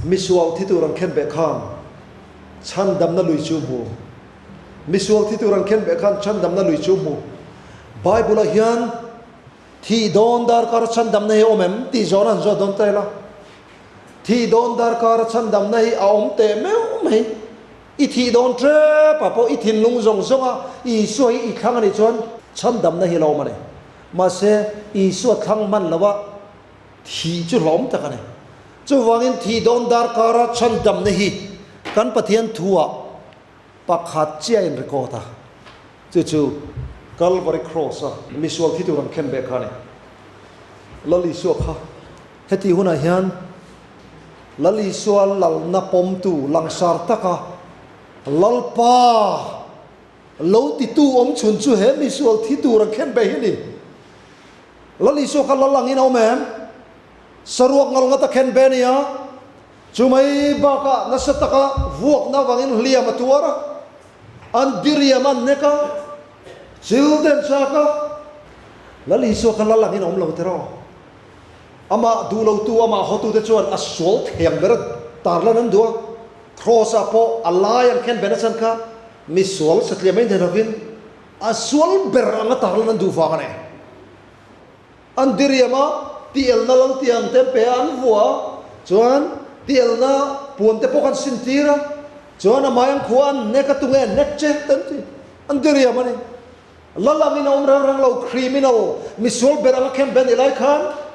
Misual thi tur an khenbeh khan chhandamna lui chu hmu. Misual thi tur an khenbeh khan chhandamna lui chu hmu. Bible ah hian thih dawn darkar a chhandamna hi a awm em tih zawhna an zawt dawn ta ila. Thih dawn darkar a chhandamna hi a awm teh meuh mai. I thih dawn tep ah pawh i thinlung zawng zawng a Isua hi i thlang a nih chuan chhandamna hi a lo awm a ni. Mahse Isua thlang hman lo a thih chu hlawm tak a ni. Chuvangin thih dawn darkara chhandamna hi kan Pathian thuah pakhat chiah in record a, chu chu Calvary Cross a misual thi tur an khen beh kha a ni. Lal Isua kha heti hunah hian Lal Isua lalna pawmtu langsar taka Lalpa lo titu awm chhun chu he misual thi tur an khen beh hi a ni. Lal Isua kha lal angin a awm em? Saruak ngal ngat a khen be nia, chu mai bakah nasa taka vuakna avangin hliam a tuar a, an diriam a nek a, chil den chak a. Lal Isua kha lal angin a awm lo tiraw? Amah duh lotu, amah hawtute chuan a sual thiam ber a tarlan an duh a, Kraws-ah pawh a lai an khen be nachhan kha mi sual satliah mai hnen lovin a sual ber anga tarlan an duh vang a ni. An diriam a, tielna lal tiang te an pe a, an vuah a, chuan tielna puan te pawh khan sin tir a, chuan a mai an khua an hnek a, tunge an hnek che te an ti, an diriam a ni. Lal angin a awm reng reng lo, criminal, misual ber anga khem ben i lai khan,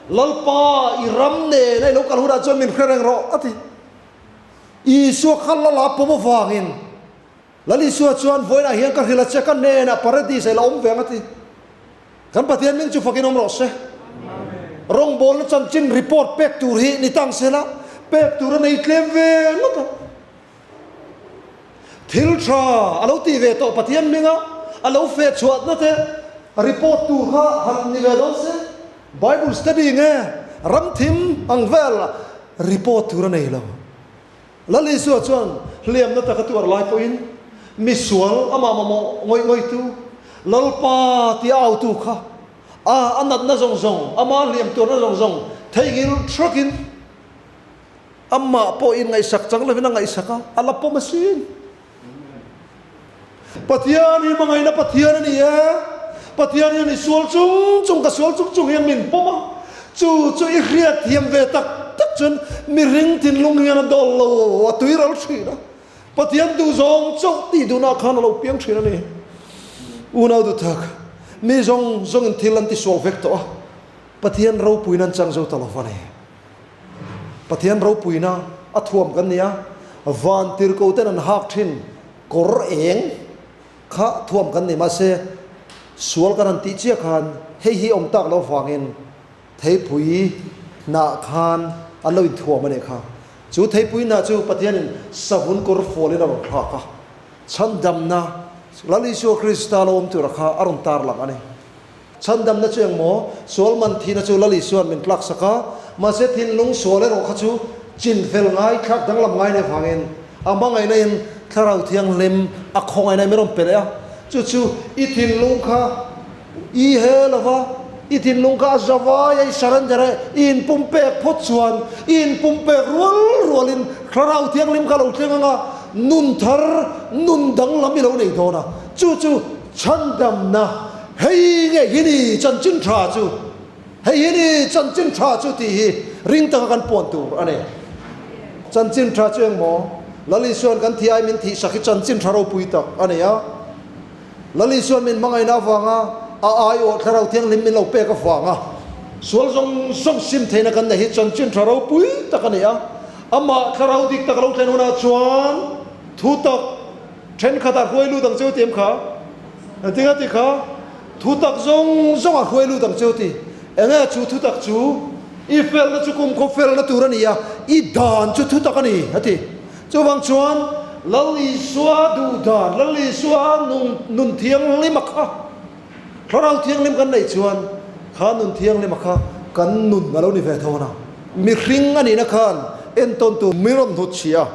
Lalpa i ram nen a i lo kal hunah chuan min hre reng rawh a ti. Isua kha lal a pawm avangin Lal Isua chuan vawiinah hian ka hrilh a che, ka hnenah paradis ah i la awm ve ang a ti. Kan Pathian ming chu fakin awm rawh se. Rawngbawlna chanchin report pek tur hi ni tang sela pek tur a nei tlem ve ngawt a. Thil tha a lo tih ve tawh Pathian minga a lo feh chhuahna te report tur kha han ni ve dawn se. Bible study nge ramthim ang vel report tur a nei lo. Lal Isua chuan hliamna taka tuar lai pawhin misual amah mamawh ngawih ngawihtu, Lalpa tia autu kha a a natna zawng zawng, ama hliam tuarna zawng zawng theihnghilh hrakin amah pawhin ngaihsak chang lovin a ngaihsak a, a la pawm asin. Pathian hi hmangaihna Pathian a ni e. Pathian hian i sual chung chung, ka sual chung chung hian min pawm a. Chu chu i hriat thiam ve tak tak chuan mihring thinlung hian a dawl lo, a tui ral thin a. Pathian duhzawng chauh tih duhnah khan a lo piang thin a ni. Unau duhtak, mi zawng zawngin thil an tisual vek tawh a, Pathian ropuina an chang zo ta lo va ni. Pathian ropuina a thuam kan ni a, van tirko ten an hak thin kawr eng kha thuam kan ni. Mahse, sual kan han tih chiah khan hei hi awm tak lo vangin theipui hnah khan an lo inthuam a nih kha. Chu theipui hnah chu Pathianin savun kawr fawlin a rawn thlak a, chhandamna Lal Isua Krista lo awm tura kha a rawn tarlang a ni. Chhandamna chu engmaw? Sual man thihna chu Lal Isua'n min tlak sak a, mahse thinlung sual erawh kha chu chin fel ngai, thlak danglam ngai nih avangin a hmangaihna in Thlarau Thianghlim a khawngaihna in min rawn pe leh a. Chu chu i thinlung kha i he lo va, i thinlung kha a zavai a, i surrender a, i inpumpek phawt chuan i inpumpek rual rualin Thlarau Thianghlim kha a lo thleng ang a, nun thar, nun danglam i lo nei dawn a. Chu chu chhandamna. Hei nge hi ni chanchin tha chu, hei hi ni chanchin tha chu tih hi ring taka kan puan tur a ni. Chanchin tha chu engmaw? Lal Isua'n kan thih ai min thih sak hi chanchin tha ropui tak a ni a. Lal Isua'n min hmangaihna avanga a aiawh Thlarau Thianghlim min lo pek avanga sual zawng zawng sim theihna kan neih hi chanchin tha ropui tak a ni a. Amah Thlarau dik tak a lo thlen hunah chuan thutak thenkhatah hruai lut ang cheu ti em kha? Engtin a ti kha? Thutak zawng zawng a hruai lut ang cheu ti. Enge chu thutak chu? I felna chu kumkhaw felna tur a ni a, i dan chu thutak a ni, a ti. Chuvang chuan Lal Isua duh dan, Lal Isua nun thianghlim a kha, Thlarau Thianghlim kan neih chuan kha nun thianghlim a kha kan nun a lo ni ve tho a. Mihring a nihna khan entawn tur min rawn hnut chhia.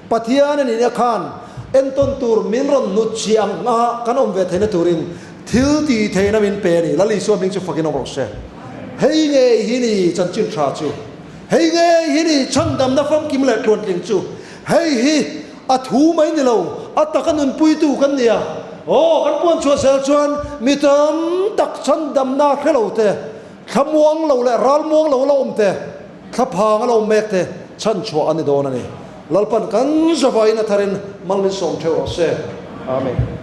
Pathian a nihna khan entawn tur min rawn hnut chhiah ang a kan awm ve theihna turin thil tih theihna min pe a ni. Lal Isua hming chu fakin awm rawh se. Hei ngei hi ni chanchin tha chu. Hei ngei hi ni chhandamna famkim leh tluantling chu. Hei hi a thu mai ni lo, a taka nunpuitu kan ni a. Aw, kan puan chhuah zel chuan mi tam tak chhandamna hre lo te, thlamuang lo leh ralmuang lo la awm te, thlaphang a lo awm mek te chhanchhuah a ni dawn a ni. Lalpan kan zavaiin a tharin mal min sawm theuh rawh se. Amen.